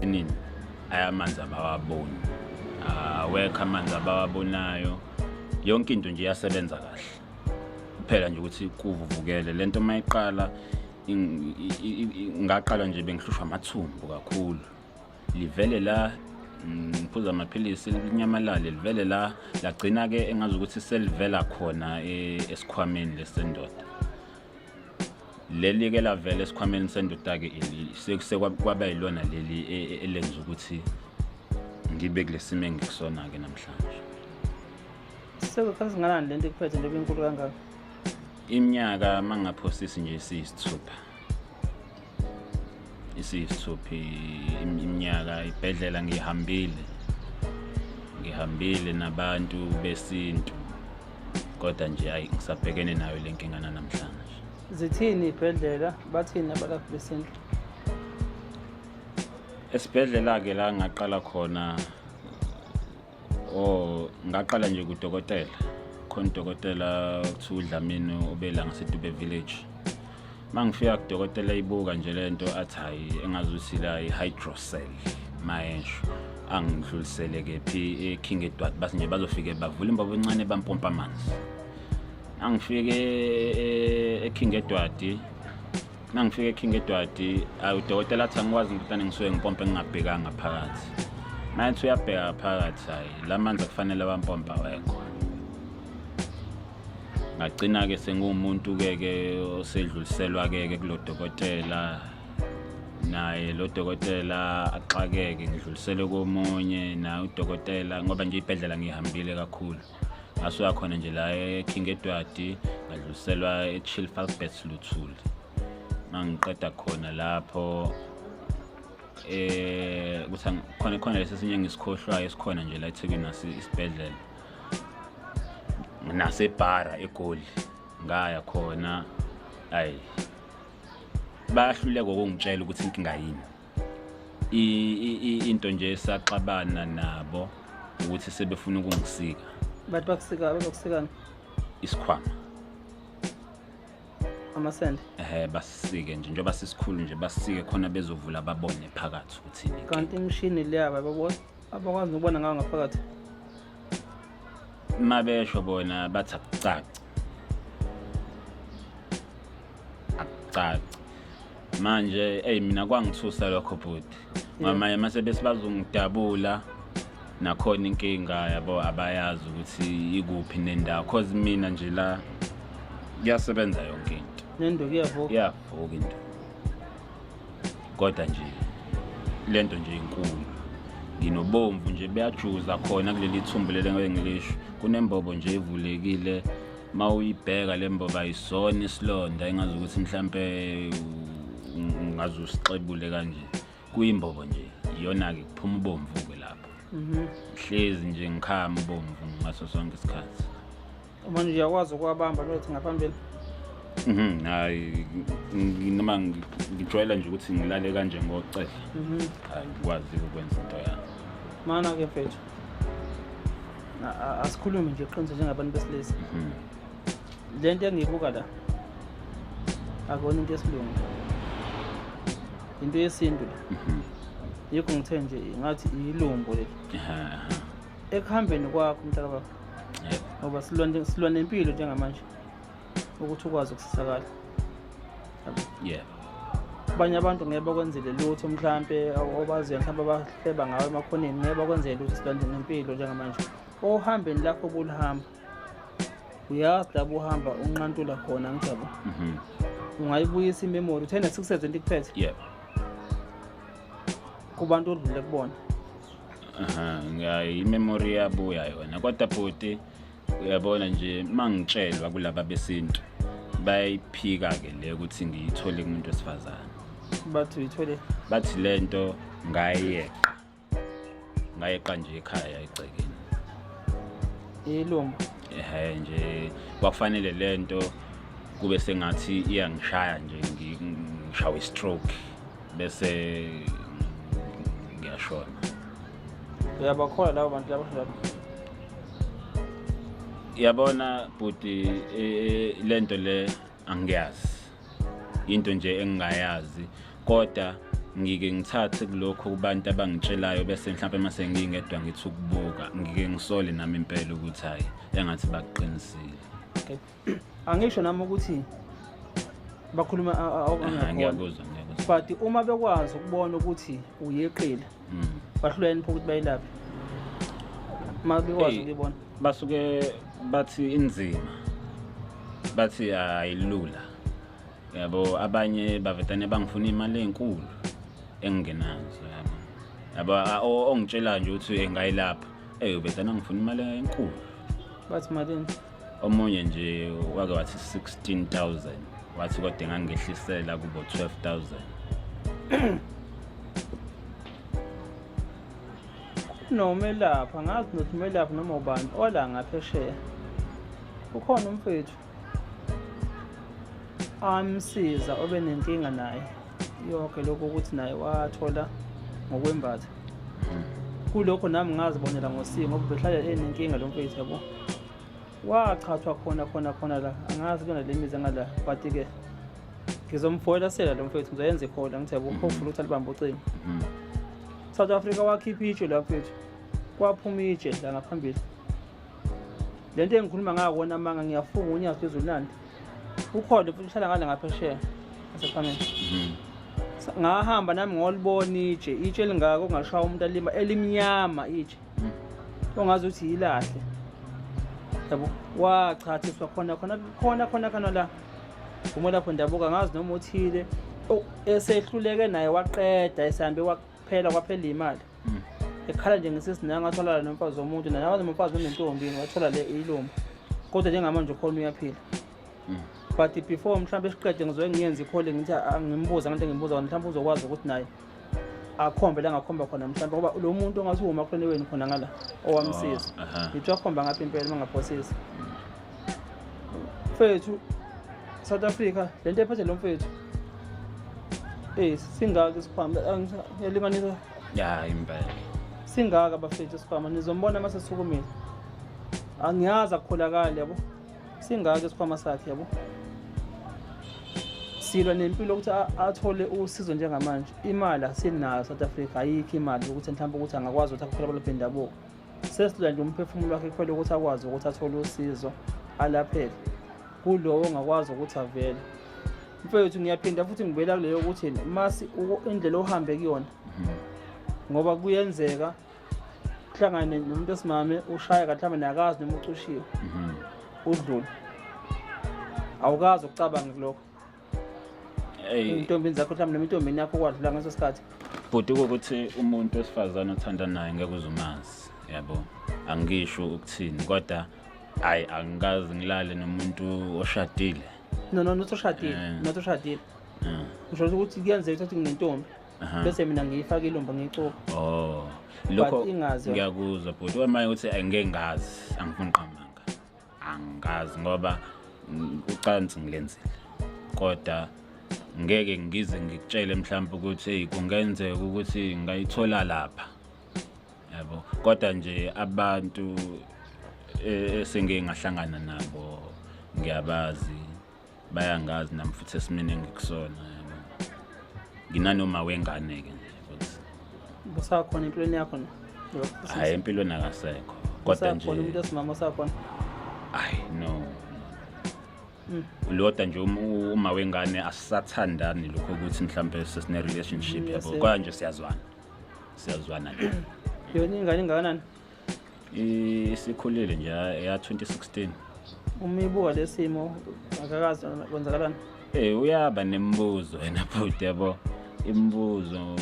ethinini ayamanzi abawaboni, awekho amanzi abawabonayo, yonke into nje iyasebenza kahle, kuphela nje ukuthi kuvuvukele lento. Mayiqala ngaqala nje bengihlushwa amathumbu kakhulu, livele la ngiphuza amaphilisi linyamalale, livele la lagcina-ke engazi ukuthi selivela khona esikhwameni lesendoda. Leli-ke lavela esikhwameni sendoda-ke kwaba yilona leli elenza ukuthi ngibe kule simo engikusona-ke namhlanje. Sekukhathi singanani lento ikuphethe njengoba inkulu kangaka? Iminyaka mangingaphosisi nje isiyisithupha, isiyisithupha iminyaka. Ibhedlela ngihambile, ngihambile nabantu besintu, kodwa nje ayi ngisabhekene nayo le nkinga namhlanje. Zithini ibhedlela, bathini abalaphi besintu? Esibhedlela-ke la ngaqala khona, oh ngaqala nje kudokotela, khona udokotela okuthiwa uDlamini obela ngaseDube Village. Mangifika kudokotela ibuka nje lento athi hayi engazuthi la i-hydrocell, mayesho angidlulisele kephi e-King Edward, base nje bazofike bavule imbobo encane bampompa amanzi. Angifike e-King Edward, mangifika e-King Edward ayi udokotela athi angikwazi ngintana ngisuke ngipompe ngingabhekanga phakathi. Mayethi uyabheka phakathi, hayi la manzi akufanele bampompa awekho. Ngagcina-ke senguwumuntu-ke ke osedluliselwa-ke ke kulo dokotela, naye lo dokotela axakeke ngidlulisele komunye naye udokotela, ngoba nje ibhedlela ngihambile kakhulu. Ngasuka khona nje la e-King Edward ngadluliselwa e-Chief Albert Luthuli. Mangiqeda khona lapho kuthi khona khona lesi esinye engisikhohlwayo esikhona nje la eThekwini nasi isibhedlela nasebhara eGoli ngaya khona, ayi bayahluleka ukungitshela ukuthi inkinga yini. Into nje esaxabana nabo ukuthi sebefuna ukungisika. Bathi bakusika, bazokusikani? Isikhwama. Amasende? Ehhe, basisike nje njengoba sisikhulu nje, basisike khona bezovula babone phakathi ukuthi yini inkinga. Kanti imishini le abakwazi nokubona ngayo ngaphakathi? Mabesho bona bathi akucaci, akucaci. Manje eyi mina kwangithusa lokho bhuti, ngoba mase bese bazongidabula nakhona inkinga yabo abayazi ukuthi ikuphi nendawo, cause mina nje la kuyasebenza yonke into. Nenduku iyavuka? Iyavuka into, kodwa nje lento nje inkulu, nginobomvu nje beyajuza khona kuleli thumbu leli engeke ngilisho, kunembobo nje evulekile. Mawuyibheka le mbobo ayisona isilonda engazi ukuthi mhlampe ungaze usixebule kanje, kuyimbobo nje iyona-ke kuphuma ubomvu-ke lapho. Hlezi nje ngikhama ubomvu ngaso sonke isikhathi. Manje uyakwazi ukuwabamba lothi ngaphambili? Hayi noma ngijwayela nje ukuthi ngilale kanje ngocela. Hayi ngikwazi ukwenza into yami. Mana-ke mfethu, asikhulume nje iqiniso njengabantu besilisa. Le nto engiyibuka la akuyona into yesilungu, into yesintu le. Yikho ngithe nje ngathi ilumbo leli. Ekuhambeni kwakho mntakababa, ngoba silwa nempilo njengamanje ukuthi ukwazi ukusizakala. Abanye abantu ngeke bakwenzele lutho, mhlampe obaziyo mhlampe abahleba ngawe emakhoneni ngeke bakwenzele lutho, silwa nempilo njengamanje. Ohambeni lakho obuluhamba, uyazi lapho uhamba unqantula khona ngijabo. Ungayibuyisa imemory, uthe nesikuseze into ikuphethe? Yebo. Kubantu odlule kubona. Imemory iyabuya yona, kodwa bhuti uyabona nje mangitshelwa kulaba besintu bayayiphika-ke le ukuthi ngiyithole kumuntu wesifazane. Bathi uyithole? Bathi lento ngayeqa, ngayeqa nje ekhaya egcekeni. Ilumbo? Ehhe nje kwakufanele lento kube sengathi iyangishaya nje, ngishawe i-stroke bese ngiyashona. Uyabakhola labo bantu labo njalo? Yabona bhuti, lento le angiyazi, into nje engingayazi, kodwa Ngike ngithathe kulokho kubantu abangitshelayo, bese mhlawumbe mase ngingedwa ngithi ukubuka, ngike ngisole nami impela ukuthi hayi, engathi bakuqinisile. Okay, angisho nami ukuthi bakhuluma Aha, angakhona. Ngiyakuzwa, ngiyakuzwa. But uma bekwazi ukubona ukuthi uyeqile, bahluleni pho ukuthi bayilaphe uma bekwazi Eyi. ukuyibona? Basuke bathi inzima, bathi ayilula, yabo. Abanye bavetane bangifuna imali enkulu engingenazo, yabo. Yabo, ongitshela nje ukuthi engayilapha, vetane ngifuna imali enkulu. Bathi malini? Omunye nje wake wathi 16,000, wathi kodwa engangehlisela kubo 12,000. Nomelaphi, angazi nothi umelaphi noma ubani ola ngaphesheya, ukhona umfethu amsiza obenenkinga naye yonke lokho, ukuthi naye wathola ngokwembatha kulokho. Nami ngazibonela ngosiko, ngoba behlala enenkinga lo mfethu, yabo. Wachathwa khona khona khona la, angazi kuyona le mizi engala, but-ke ngizomfoyela lo mfethu, ngizoyenza i-call, ngithi yabo, hopefully ukuthi alibambe ucingo. South Africa, wakhipha itshe la mfethu, kwaphuma itshe la ngaphambili. Le nto engikhuluma ngayo amanga, ngiyafunga unyazi phezulu nandi ukhona futhi uhlala ngale ngaphesheya ngasephameni. Ngahamba nami ngolibona itshe, itshe elingaka ongashaya umuntu alima, elimnyama itshe ongazi ukuthi yilahle, yabo. Wachathiswa khona khona khona khona khona la umelaphi wendabuko, angazi noma uthile esehluleke naye waqeda, esehambe waphela, kwaphela imali. Ekhala nje ngesisi, naye ngatholala nomfazi womuntu, naye wazi nomfazi onentombi, wathola le ilumbo, kodwa njengamanje ukhona uyaphila. But before mhlawumbe siqede, ngizoke ngiyenze i-call, ngithi angimbuza ngento engimbuza kona, mhlawumbe uzokwazi ukuthi naye akhombe la ngakhomba khona mhlawumbe, ngoba lo muntu ongathi uwumakhelwane wenu khona ngala owamsiza. Oh, aha. Ngithi wakhomba ngapha impela uma ngaphosisi mfethu. South Africa, le nto ephethe lo mfethu, singaka isikhwama, ngiyalinganisa. Ya, impela. Singaka bafethu isikhwama, nizombona uma sesukumile. Angiyazi, akukholakali, yabo. Singaka isikhwama sakhe, yabo. Silwa nempilo ukuthi athole usizo njengamanje. Imali asinayo, South Africa, ayikho imali ukuthi mhlawumbe ukuthi angakwazi ukuthi akhokhele abalaphi bendabuko. Sesilwa nje umphefumulo wakhe kuphela ukuthi akwazi ukuthi athole usizo, alapheke kulowo ongakwazi ukuthi avele. Mfethu, ngiyaphinda futhi ngibuyela kuleyo ukuthi masi indlela ohambe kuyona, ngoba kuyenzeka kuhlangane nomuntu esimame, ushaya kahle, mhlawumbe nakazi noma ucushiwe, udlule, awukazi ukucabanga kulokho. Ey'ntombini zakho mhlawumbe noma intombini yakho kwadlula ngaleso sikhathi. Bhuti, ukuthi umuntu wesifazane othanda naye ngeke uze umazi, yabo. Angisho ukuthini, kodwa hayi, angikaze ngilale nomuntu oshadile. No, not oshadile. Not oshadile. Ngisho ukuthi kuyenzeka ukuthi nginentombi, bese mina ngiyifake ilumba, ngiyicupha. Oh, lokho But ingazi yona. Ngiyakuzwa bhuti. Wemanje ukuthi angeke ngazi, angifuni qamanga, angazi ngoba ucansi ngilenzile, kodwa ngeke ngize ngikutshele mhlawumbe ukuthi hey, kungenzeka ukuthi ngayithola lapha, yabo. Kodwa nje abantu esengike ngahlangana nabo ngiyabazi, bayangazi nami futhi esimeni engikusona, yabo. Nginanoma wengane-ke nje futhi. Usakhona empilweni yakho na? Hhayi, empilweni akasekho, kodwa nje Usakhona umuntu wesimama, usakhona? Hayi, no. Lodwa nje uma wengane asisathandani, lokho ukuthi mhlambe sesine relationship, yabo. Yes. Kodwa nje siyazwana, siyazwana nje. Yona ingane ingakanani? Isikhulile nje, ya 2016. Uma ibuka lesimo, akakazi kwenzakalani? Uyaba nemibuzo wena bhuti, yabo, imibuzo.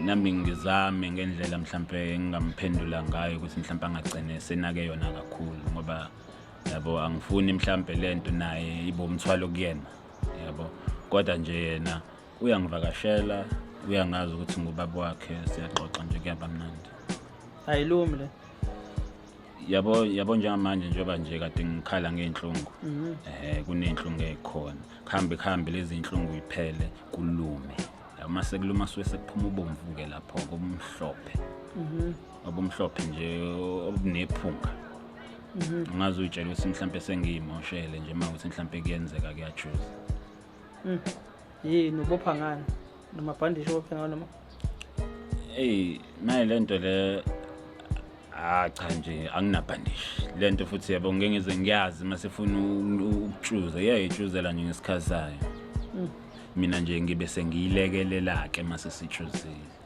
Nami ngizame ngendlela mhlambe engingamphendula ngayo ukuthi mhlambe angagcine senake yona kakhulu, ngoba yabo angifuni mhlambe lento naye ibe umthwalo kuyena, yabo. Kodwa nje yena uyangivakashela, uyangazi ukuthi ngubaba wakhe, siyaxoxa nje, kuyaba mnandi. Ayilumi le? Yabo, yabo, njengamanje njengoba nje kade ngikhala ngey'nhlungu, kuney'nhlungu ey'khona, kuhambe kuhambe lezi iy'nhlungu iphele, kulume. Uma sekuluma suke sekuphuma ubomvu-ke lapho, obumhlophe, obumhlophe nje obunephunga. Ungaze uyitshele ukuthi mhlampe sengiyimoshele nje, uma ukuthi mhlampe kuyenzeka kuyajuza. Yini, ubopha ngani? Namabhandishi obophe ngawo noma? Eyi, maye lento le, ah cha nje anginabhandishi. Lento futhi yabo ngeke ngize ngiyazi mase funa ukutshuza, iyayitshuzela nje ngesikhathi sayo. Mina nje ngibe sengiyilekelela ke mase sitshuzile.